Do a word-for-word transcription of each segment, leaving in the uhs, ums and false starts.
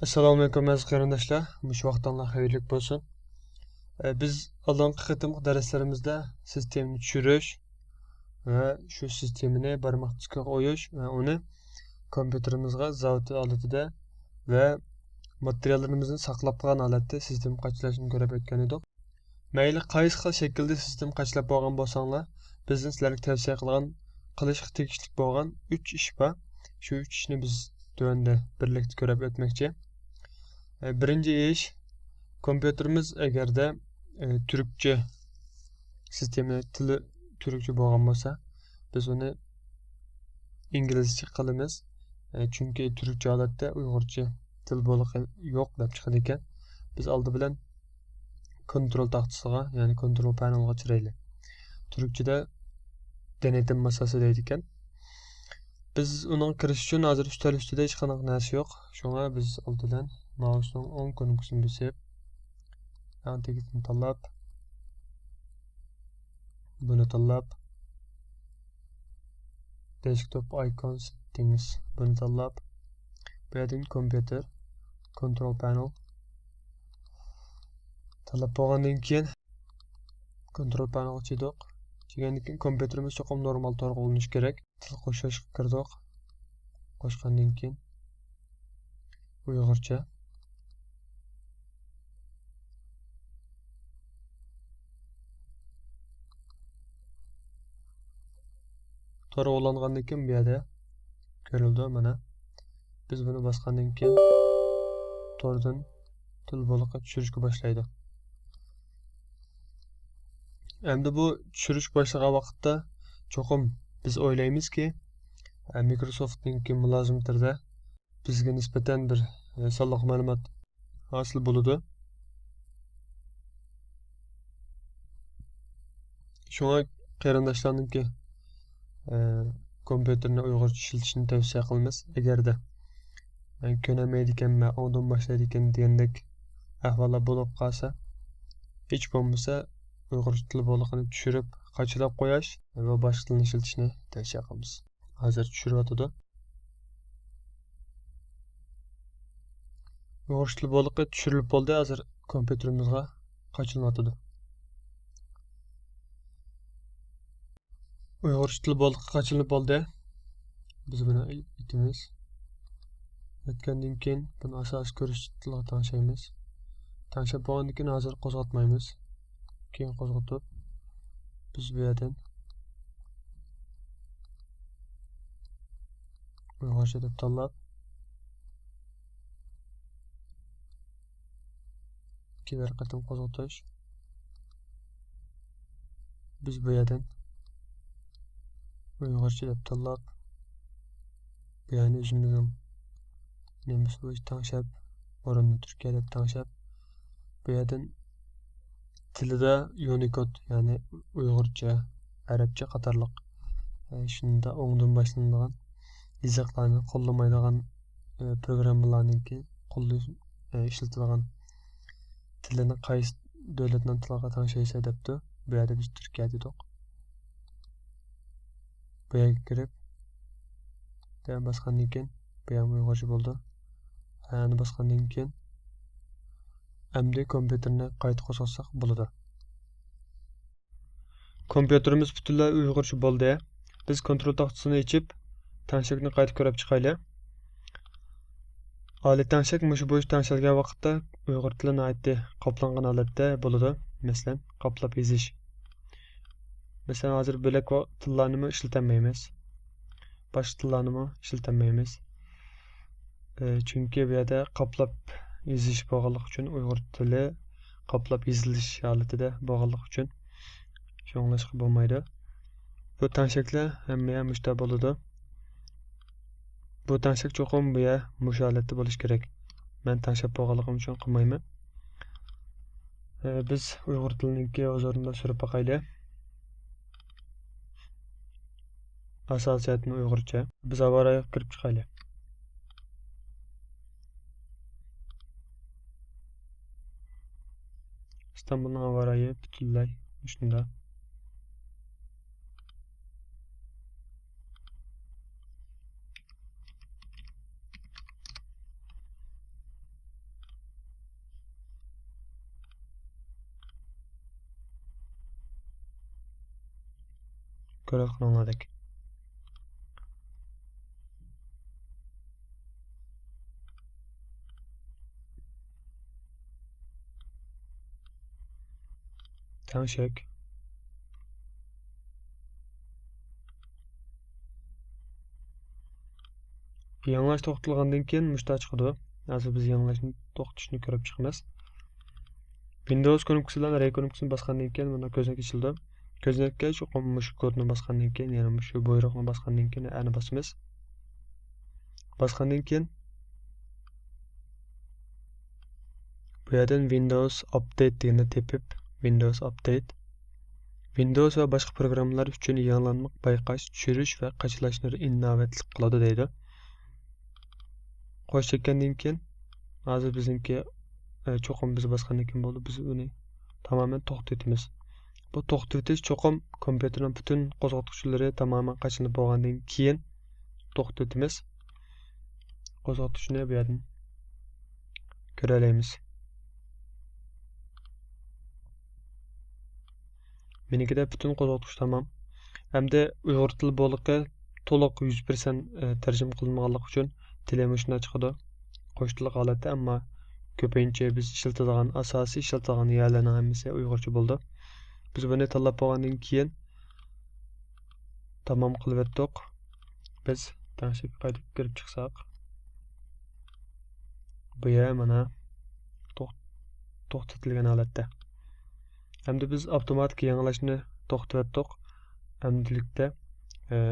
ئەسسالامۇئەلەيكۇم ئەزىز قېرىنداشلار، مۇشۇ ۋاقتىڭلار خەيرلىك بولسۇن. ئە، بىز ئالدىنقى قېتىمقى دەرسلىرىمىزدە سىستېمىنى چۈشۈرۈش ۋە شۇ سىستېمىنى بارماق تىكىگە ئويۇش ۋە ئۇنى كومپيۇتېرىمىزغا زاۋۇت ھالىتىدە ۋە ماتېرىياللىرىمىزنى ساقلاپ قالغان ھالەتتە سىستېما قاچىلاشنى كۆرۈپ ئۆتكەن ئىدۇق. مەيلى قايسى خىل شەكىلدە سىستېما قاچىلاپ بولغان بولساڭلار، بىزدىن سىلەرگە تەۋسىيە قىلغان، قىلىشقا تېگىشلىك بولغان ئۈچ ئىش بار. شۇ ئۈچ ئىشنى بىز تۆۋەندە بىرلىكتە كۆرۈپ ئۆتمەكچى. ئە، بىرىنچى ئىش، كومپيۇتېرىمىز ئەگەردە، ئە، تۈركچە، سىستېما تىلى تۈركچە بولغان بولسا، بىز ئۇنى ئىنگلىزچە قىلىمىز. ئە، چۈنكى تۈركچە ھالەتتە ئۇيغۇرچە تىل بولىقى يوق دەپ چىقىدىكەن. بىز ئالدى بىلەن كونترول تاختىسىغا، يەنى كونترول پانېلغا چىرايلى. تۈركچىدە دېنېتىم ماساسى دەيدىكەن. بىز ئۇنىڭغا كىرىش ئۈچۈن ھازىر ئۈستەل ئۈستىدە ھېچقانداق نەرسە يوق. شۇڭا بىز ئالدى بىلەن مائۇسنىڭ ئوڭ كۇنۇپكىسىنى بېسىپ، ئەڭ تېگىسىنى تاللاپ، بۇنى تاللاپ، دېسكتوپ ئايكون سېتتىنگس، بۇنى تاللاپ، بۇ يەردىن كومپيۇتېر، كونترول پانېل تاللاپ بولغاندىن كېيىن، كونترول پانېلغا چىدۇق. چىگەندىن كېيىن كومپيۇتېرىمىز چوقۇم نورمال تورغا ئۇلىنىشى كېرەك. تىل قوشۇشقا كىردۇق. قوشقاندىن كېيىن ئۇيغۇرچە. تور ئۇلاندىن كېيىن بۇ يەردە كۆرۈلىدۇ، مانا. بىز بۇنى باسقاندىن كېيىن توردىن تىل بولىقى چۈشۈرۈشكە باشلايدۇ. ئەمدى بۇ چۈشۈرۈش باشلىغان ۋاقىتتا چوقۇم بىز ئويلايمىزكى، ئە، مىكروسوفتنىڭكى مۇلازىمىتىدە بىزگە نىسبەتەن بىر، ئە، سانلىق مەلۇمات ھاسىل بولىدۇ. شۇڭا قېرىنداشلارنىڭكى، ئە، كومپيۇتېرنى ئۇيغۇرچە ئىشلىتىشنى تەۋسىيە قىلىمىز. ئەگەردە مەن كۆنەلمەيدىكەنمەن، ئوڭدىن باشلايدىكەن دېگەندەك ئەھۋاللار بولۇپ قالسا، ھېچ بولمىسا ئۇيغۇرچە تىل بولىقىنى چۈشۈرۈپ، قاچىلاپ قويۇش ۋە باشقا تىلنى ئىشلىتىشنى تەۋسىيە قىلىمىز. ھازىر چۈشۈرۈۋاتىدۇ. ئۇيغۇرچە تىل بولىقى چۈشۈرۈلۈپ بولدى، ھازىر كومپيۇتېرىمىزغا قاچىلىنىۋاتىدۇ. ئۇيغۇرچە تىل بولىقى قاچىلىنىپ بولدى. بىز بۇنى ئېتىمىز. ئۆتكەندىن كېيىن بۇنى ئاساسىي كۆرسىتىش تىلىغا تەڭشەيمىز. تەڭشەپ بولغاندىن كېيىن ھازىر قوزغاتمايمىز. كېيىن قوزغىتىپ، بىز بۇ يەردىن ئۇيغۇرچە دەپ تاللاپ، ئىككى بىر قېتىم قوزغىتىش. بىز بۇ يەردىن ئۇيغۇرچە دەپ تاللاپ، بۇ يەرنى ئۆزىمىزنىڭ نېمىسى بويىچە تەڭشەپ، ئورۇننى تۈركىيە دەپ تەڭشەپ، بۇ يەردىن تىلىدا يۇنىكود، يەنى ئۇيغۇرچە، ئەرەبچە قاتارلىق، ئە، شۇنداق ئوڭدىن باشلىنىدىغان يېزىقلارنى قوللىمايدىغان، ئە، پروگراممىلارنىڭكى قوللىنىش، ئە، ئىشلىتىدىغان تىلىنى قايسى دۆلەتنىڭ تىلىغا تەڭشەيسەن دەپتۇ. بۇ يەردە بىز تۈركىيە دېدۇق. بۇ يەرگە كىرىپ، دە باسقاندىن كېيىن، بۇ يەرمۇ ئۇيغۇرچە بولىدۇ. ھەنى باسقاندىن كېيىن، ئەمدى كومپيۇتېرنى قايتا قوزغاتساق بولىدۇ. كومپيۇتېرىمىز پۈتۈنلەي ئۇيغۇرچە بولدى. بىز كونترول تاختىسىنى ئېچىپ، تەڭشەكنى قايتا كۆرۈپ چىقايلى. ئالىي تەڭشەك مۇشۇ بويىچە تەڭشەلگەن ۋاقىتتا ئۇيغۇر تىلى ناھايىتى قاپلانغان ھالەتتە بولىدۇ. مەسىلەن، قاپلاپ يېزىش. مەسىلەن، ھازىر بۆلەك ۋا-، تىللارنىمۇ ئىشلىتەلمەيمىز. باشقا تىللارنىمۇ ئىشلىتەلمەيمىز. ئى، چۈنكى بۇ يەردە قاپلاپ يېزىش بولغانلىقى ئۈچۈن، ئۇيغۇر تىلى قاپلاپ يېزىلىش ھالىتىدە بولغانلىقى ئۈچۈن شۇڭلاشقا بولمايدۇ. بۇ تەڭشەكلەر ھەممە يەر مۇشتا بولىدۇ. بۇ تەڭشەك چوقۇم بۇ يەر مۇشۇ ھالەتتە بولۇشى كېرەك. مەن تەڭشەپ بولغانلىقىم ئۈچۈن قىلمايمەن. ئى، بىز ئۇيغۇر تىلىنىڭكى ھۇزۇرىندا سۈرۈپ باقايلى. ئاساسىيەتنى ئۇيغۇرچە. بىز ھاۋارايىغا كىرىپ چىقايلى. ئىستانبۇلنىڭ ھاۋارايى پۈتۈنلەي مۇشۇنداق. كۆرۈۋاتقىنىڭلاردەك. تەڭشەك. يېڭىلاش توختىتىلغاندىن كېيىن مۇشۇنداق چىقىدۇ. ھازىر بىز يېڭىلاشنى توختىتىشنى كۆرۈپ چىقىمىز. ۋىندوۋس كۇنۇپكىسى بىلەن رەي كۇنۇپكىسىنى باسقاندىن كېيىن مۇنداق كۆزنەك ئېچىلىدۇ. كۆزنەككە چوقۇم مۇشۇ كودنى باسقاندىن كېيىن، يەنى مۇشۇ بۇيرۇقنى باسقاندىن كېيىن ئەنە باسىمىز. باسقاندىن كېيىن بۇ يەردىن ۋىندوۋس ئاپدېيت دېگەننى تېپىپ، ۋىندوۋس ئاپدېيت ۋىندوۋس ۋە باشقا پروگراممىلار ئۈچۈن يېڭىلانمىق بايقاش، چۈشۈرۈش ۋە قاچىلاشنى ئىناۋەتلىك قىلىدۇ دەيدۇ. قوش چەككەندىن كېيىن، ھازىر بىزنىڭكى، ئە، چوقۇم بىز باسقاندىن كېيىن بولدى. بىز ئۇنى تامامەن توختىتىمىز. بۇ توختىتىش چوقۇم كومپيۇتېرنىڭ پۈتۈن قوزغاتقۇچلىرى تامامەن قاچىلىنىپ بولغاندىن كېيىن توختىتىمىز. قوزغاتقۇچنى بۇ يەردىن كۆرەلەيمىز. مېنىڭكىدە پۈتۈن قوزغاتقۇچ تامام. ئەمدى ئۇيغۇر تىلى بولىقى تولۇق يۈز پىرسەنت، ئە، تەرجىمە قىلىنمىغانلىقى ئۈچۈن تىلى مۇشۇنداق چىقىدۇ. قوشتىلىق ھالەتتە، ئەمما كۆپىنچە بىز ئىشلىتىدىغان، ئاساسىي ئىشلىتىدىغان يەرلەرنىڭ ھەممىسى ئۇيغۇرچە بولىدۇ. بىز بۇنى تاللاپ بولغاندىن كېيىن، تامام قىلىۋەتتۇق. بىز تەڭشەككە قايتىپ كىرىپ چىقساق، بۇ يەر مانا توخ-، توختىتىلگەن ھالەتتە. ئەمدى بىز ئاپتوماتىك يېڭىلاشنى توختىتىۋەتتۇق. ئەمدىلىكتە، ئە،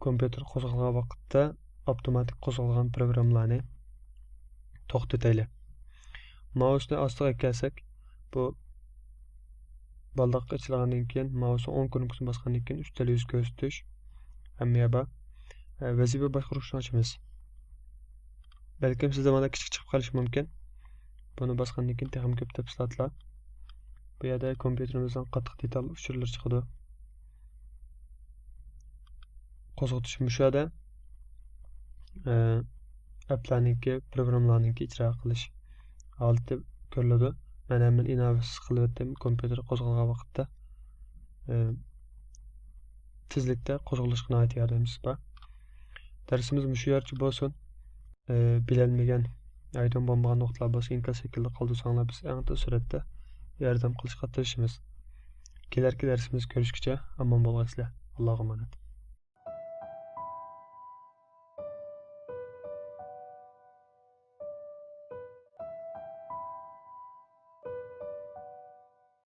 كومپيۇتېر قوزغالغان ۋاقىتتا ئاپتوماتىك قوزغالغان پروگراممىلارنى توختىتەيلى. مائۇسنى ئاستىغا ئەكەلسەك، بۇ بالداق ئېچىلغاندىن كېيىن، مائۇسنىڭ ئوڭ كۇنۇپكىسىنى باسقاندىن كېيىن، ئۈستەل يۈزى كۆرسىتىش، ھەممە يەر بار. ئە، ۋەزىپە باشقۇرغۇچنى ئاچىمىز. بەلكىم سىزدە مانا كىچىك چىقىپ قېلىشى مۇمكىن. بۇنى باسقاندىن كېيىن تېخىمۇ كۆپ تەپسىلاتلار. بۇ يەردە كومپيۇتېرىمىزنىڭ قاتتىق دېتال ئۇچۇرلىرى چىقىدۇ. قوزغىتىش مۇشۇ يەردە، ئە، ئەپلەرنىڭكى، پروگراممىلارنىڭكى ئىجرا قىلىش ھالىتى كۆرۈلىدۇ. مەن ھەممىنى ئىناۋەتسىز قىلىۋەتتىم. كومپيۇتېر قوزغالغان ۋاقىتتا، ئە، تېزلىكتە قوزغىلىشقا ناھايىتى ياردىمىمىز بار. دەرسىمىز مۇشۇ يەرچە بولسۇن. ئە، بىلەلمىگەن، ئايدىڭ بولمىغان نۇقتىلار بولسا ئىنكاس شەكلىدە قالدۇرساڭلار، بىز ئەڭ تېز سۈرئەتتە ياردەم قىلىشقا تىرىشىمىز. كېلەركى دەرسىمىزدە كۆرۈشكىچە ئامان بولغايسىلەر. ئاللاغا ئامانەت.